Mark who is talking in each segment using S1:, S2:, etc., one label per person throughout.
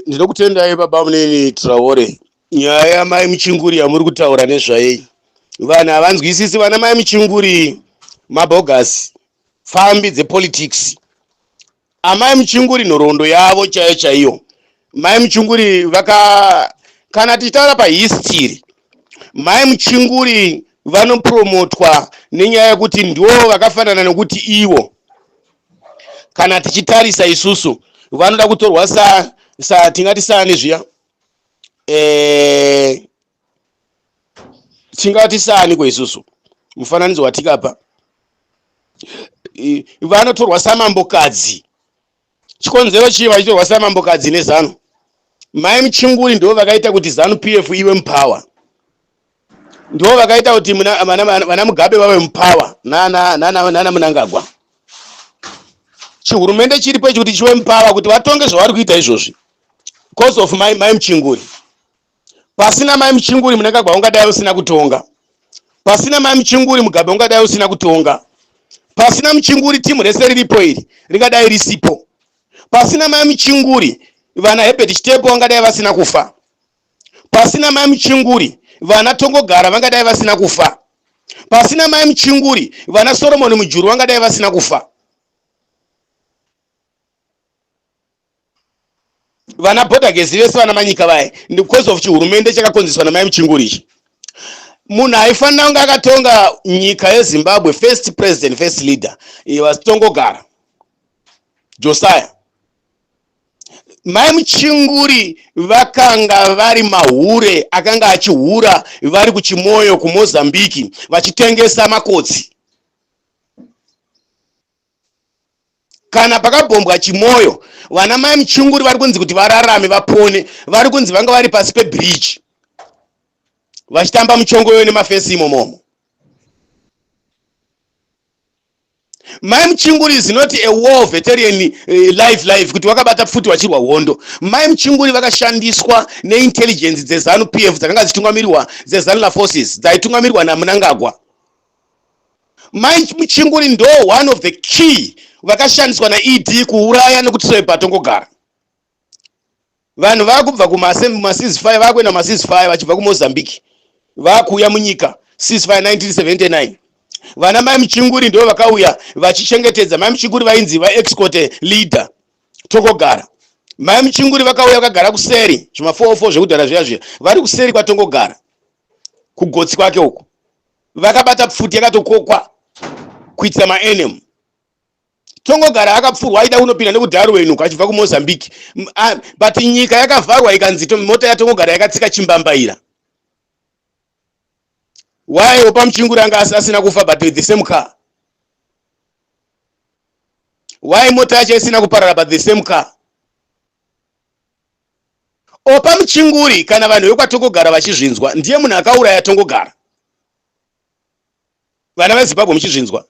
S1: Ndinokutendai baba munini Traore. Nyaya yamai Muchinguri yamuri kutaura nezvaei. Vanhu havanzwisisi vana mai Muchinguri mabhogasi, pfambi dzepolitics. Amai Muchinguri nhoroondo yavo chaiyo chaiyo. Mai Muchinguri vaka kana tichitaura pahistory, Mai Muchinguri vanopromotwa nenyaya yekuti ndivo vakafanana nekuti ivo kana tichitarisa isusu vanoda kutorwa sa, sa tingati saani zviya e, tingati saani ko isusu mufananidzo watikapa vanotorwa samambokadzi. Chikonzero chii vachitorwa samambokadzi neZanu? Mai Muchinguri ndivo vakaita kuti Zanu PF ive mupower, ndivo vakaita kuti vana Mugabe vave mupower nana Mnangagwa. Chihurumende chiripo ichi kuti chive mupower kuti vatonge zvavari kuita izvozvi cause of mai Muchinguri. Pasina mai Muchinguri, Mnangagwa ungadai usina kutonga. Pasina mai Muchinguri, Mugabe ungadai usina kutonga. Pasina Muchinguri, timu rese riripo iri ringadai risipo. Pasina mai Muchinguri, vana Herbert Chitepo vangadai vasina kufa. Pasina mai Muchinguri, vana Tongogara vangadai vasina kufa. Pasina mai Muchinguri, vana Solomon Mujuru vangadai vasina kufa. Vana Bhodagezi vese, vana Manyika vaya, because of chihurumende chakakonzeswa namai Muchinguri ichi. Munhu aifanira kunge akatonga nyika yeZimbabwe, first president, first leader, was Tongogara Josiah. Mai Muchinguri vakanga vari mahure akanga achihura vari kuChimoyo kuMozambiki vachitengesa makotsi. Kana pakabhombwa Chimoyo, vana mai Muchinguri vari kunzi kuti vararame vapone, vari kunzi vanga vari pasi pebridge vachitamba muchongoyo nemafesi imomomo. Mai Muchinguri is not a war veteran, life kuti vakabata pfuti vachirwa hondo. Mai Muchinguri vakashandiswa neintelligence dzeZanu PF dzakanga dzichitungamirirwa, dzeZanla forces dzaitungamirirwa naMnangagwa. Mai Muchinguri ndo one of the key vakashandiswa naED kuuraya nekutsvepa Tongogara. Vanhu vakubva kumaceasefire, vakuenda kumaceasefire vachibva kuMozambique, vakuuya munyika ceasefire 1979. Vana mai Muchinguri ndo vakauya vachichengetedza. Mai Muchinguri vainzi vaescort leader Tongogara. Mai Muchinguri vakauya vakagara kuseri, zvima44 zvekudhara zviya zviya, vari kuseri kwaTongogara kugotsi kwake uko, vakabata pfuti yakatokokwa kuitira maenemy. Tongogara akapfurwa aida kunopinda nekuDarwen uko achibva kuMozambique, but nyika yakavharwa, ikanzi mota yaTongogara yakatsika chimbambaira. Why Oppah Muchinguri anga asina kufa but the same car? Why mota yacho isina kuparara but the same car? Oppah Muchinguri, kana vanhu vekwaTongogara vachizvinzwa, ndiye munhu akauraya Tongogara. Vana veZimbabwe muchizvinzwa.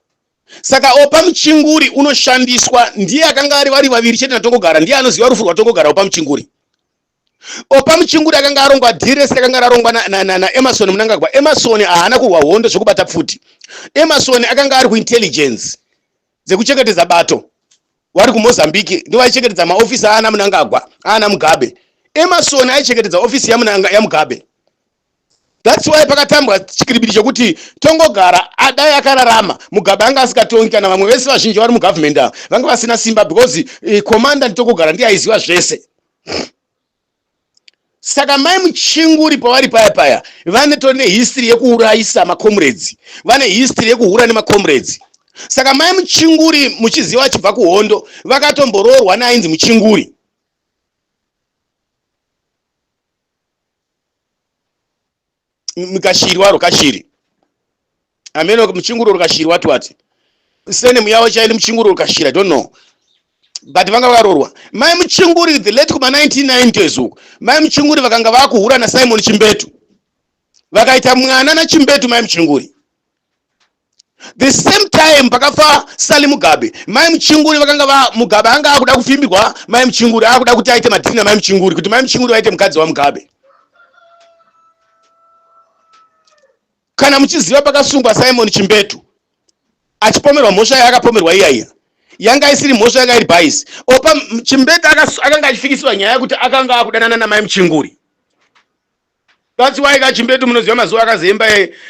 S1: Saka Oppah Muchinguri unoshandiswa, ndiye akanga ari vari vaviri chete naTongogara, ndiye anoziva rufu rwaTongogara. Oppah Muchinguri, Oppah Muchinguri akanga arongwa dhiri rese rakanga rarongwa naEmmerson na, na Mnangagwa. Emmerson haana kurwa hondo zvekubata pfuti. Emmerson akanga ari kuintelligence dzekuchengetedza bato vari kuMozambique, ndivo aichengetedza maofisi aana Mnangagwa, aana Mugabe. Emmerson aichengetedza ofisi yaMugabe. That's why pakatambwa chikiribidi chokuti Tongogara adai akararama, Mugabe anga asikatongi, kana vamwe vese vazhinji vari mugovernment ava vanga vasina simba, because commander ndiTongogara, ndiye aiziva zvese. Saka mai Muchinguri pavari paya paya vanetori nehistory yekuurayisa macomrades, vane history yekuhura nemacomrades. Saka mai Muchinguri, muchiziva, achibva kuhondo vakatomboroorwa neainzi Muchinguri. Kashiri waro Kashiri, ameno Muchinguri Kashiri wati wati surname yavo chaini Muchinguri Kashiri, I don't know, but vanga vakaroorwa mai Muchinguri the late kuma 1990s uku. Mai Muchinguri vakanga vakuhura naSimon Chimbetu, vakaita mwana naChimbetu mai Muchinguri. The same time pakafa Sally Mugabe, mai Muchinguri vakanga va Mugabe anga akuda kufimbirwa mai Muchinguri, akuda kuti aite madhiri namai Muchinguri, kuti mai Muchinguri vaite mukadzi waMugabe. Kana muchiziva, pakasungwa Simon Chimbetu achipomerwa mhosva yaakapomerwa iya iya. Yanga isiri mhosva, yanga iri bias. Oppah Chimbetu akanga achifikisirwa nyaya yekuti akanga akudanana namai Muchinguri. That's why kaChimbetu, munoziva mazuva akazoimba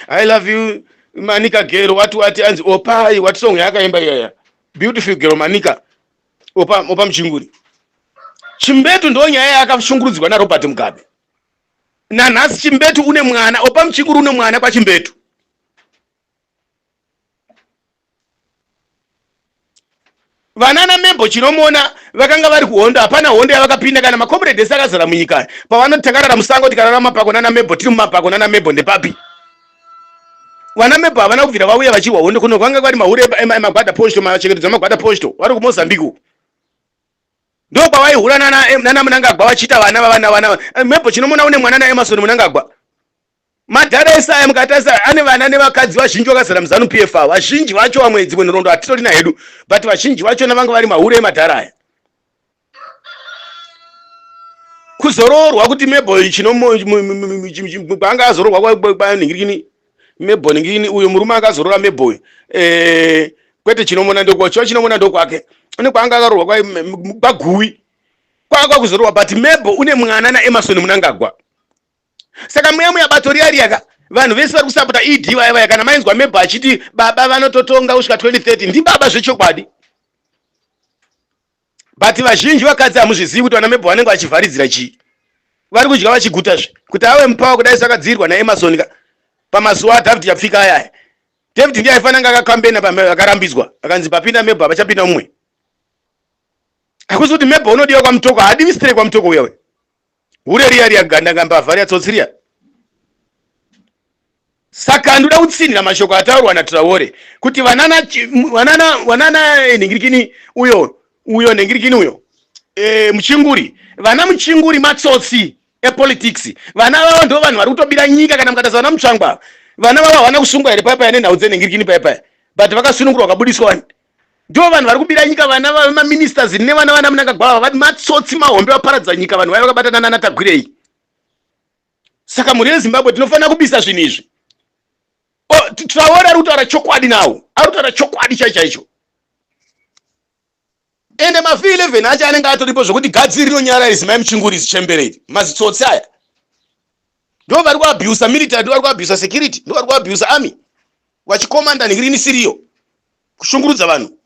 S1: "I love you Manica girl", wati wati anzi Oppah, what song yaakaimba iyaya, "Beautiful girl Manica", Oppah Muchinguri. Chimbetu ndo nyaya yaakashungurudzwa naRobert Mugabe. Nanhasi Chimbetu une mwana, Oppah Muchinguri une mwana kwaChimbetu. Vanana Mabel Chinomona vakanga vari kuhondo, hapana hondo yavakapinda. Kana macomrades ese akazara munyika, pavanoti takarara musango, tikarara mumapako nana Mabel, tiri mumapako nana Mabel, ndepapi? Vana Mabel havana kubvira vauya vachirwa hondo kuno. Kwanga vari mahure emagwada posto, machengetedzo emagwada posto, vari kuMozambique uku, ndo kwavaihura nana Munangagwa, vachiita vana vavana vana. Mabel Chinomona une mwana naEmmerson Munangagwa. Madhara ese aya mukatarisa ane vana nevakadzi vazhinji vakazara muZANU PF ava. Vazhinji vacho, vamwe dzimwe nhoroondo hatitorina hedu, but vazhinji vachona vanga vari mahure emadhara aya. Kuzoroorwa kuti Mabel Chinoanga azoroorwa kwanhingirikini Mabel nhingirini, uyo murume akazoroora Mabel, kwete Chinomona, ndokwa Chinomona ndokwake, une kwaanga akaroorwa kwaGuwi kwanga kuzoroorwa. But Mabel une mwana naEmmerson Munangagwa. Saka muya muya bato riya riyaka, vanhu vese vari kusapota ED vaya vaya, kana mainzwa Mabel achiti baba vanototonga kusvika 2030, ndibaba zvechokwadi. But vazhinji vakadzi hamuzvizivi kuti vana Mabel vanenge vachivharidzira chii. Vari kudya vachigutazve kuti ave mupawa kudai. Sakadzirwa naEmmerson ka pamazuva aDavid Chapfika ayaya. David ndiye aifanira nga akakambena, akarambidzwa, akanzi papinda Mabel hapachapinda mumwe. Hakusi kuti Mabel unodiwa kwaMutoko, haadiwi straight kwaMutoko uyawe, hure riya riya, gandanga, mbavha riya, tsotsi riya. Saka ndoda kutsinhira mashoko ataurwa naTraore kuti vanana vanana vanana nhingirikini uyo uyo nhingirikini uyo, Muchinguri, vana Muchinguri matsotsi epolitics. Vana vavo ndo vanhu vari kutobira nyika. Kana mukatarisa vana Mutsvangwa, vana vavo havana kusungwa here paya nenhau dzenhingirikini paya? But vakasunungurwa, vakabudiswa wani. Ndo vanhu vari kubira nyika, vana vemaministers nevana vana Munangagwa vati matsotsi mahombe, vaparadza nyika, vanhu vaiva vakabatana nana Tagwirei. Saka mhuri yeZimbabwe, tinofanira kubisa zvinhu izvi. Traore ari kutaura chokwadi nawo, ari kutaura chokwadi chai chaicho. Ende maV11 acho anenge atoripo, zvokuti gadzi rinonyara izi mai Muchinguri, zichembere iri, mazitsotsi aya, ndo vari kuabusa military, ndo vari kuabusa security, ndo vari kuabusa army, vachikomanda nhingirini siriyo, kushungurudza vanhu.